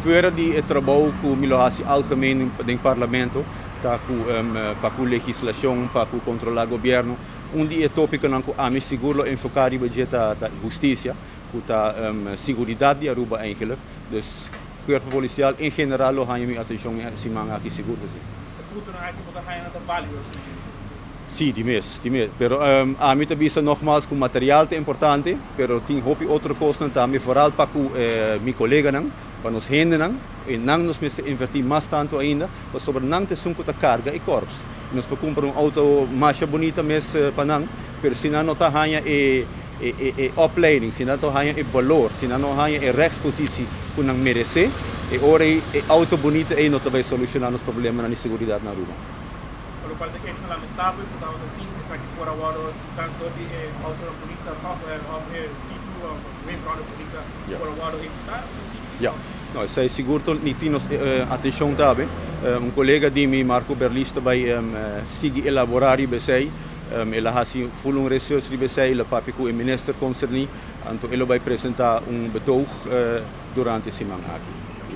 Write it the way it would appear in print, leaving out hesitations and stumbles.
Fuera di e trabou ku mi lo hasi algemeen den parlamento, ta ku pa ku legislashon, pa ku kontrolá gobièrnu, un di e tópikonan ku ami sigur lo enfoká riba dje ta hustisia, ku ta siguridat di Aruba eigenlijk. Dus kuerpo polisial en general lo haña mi atenshon e siman aki sigur ku si. E puntonan aki bo ta haña nan ta balioso? Sí, di mes, di mes. Pero ami ta bisa nogmaals ku material ta importante, pero tin hopi otro kosnan tambe, vooral pa ku mi koleganan, pa nos hendenan, i nan nos mester invertí mas tantu ainda, pasobra nan ta esun ku ta karga e kòrps. Nos por kumpra un outo masha bunita mes pa nan, pero si nan no ta haña e e opleiding, si nan no haña e balor, si nan no haña e rechtspositie ku nan meresé, e ora ei e outo bunita ei no ta bai solushoná nos problemanan di seguridat na Aruba. Pa lokual ta hecho lamentabel ku tabata tin esaki por a wòrdu kisas dor di e outonan bunita òf òf e sitio òf wenkbrauwnan bunita por a wòrdu evitá un sitio Ya, no esei sigur ta ni tin nos atenshon tambe. Un kolega di mi, Marco Berlis, ta bai sigui elaborá riba esei. El a hasi ful un research riba esei, el a papia ku e minister konserní, anto e lo bai presentá un betoog durante e siman aki.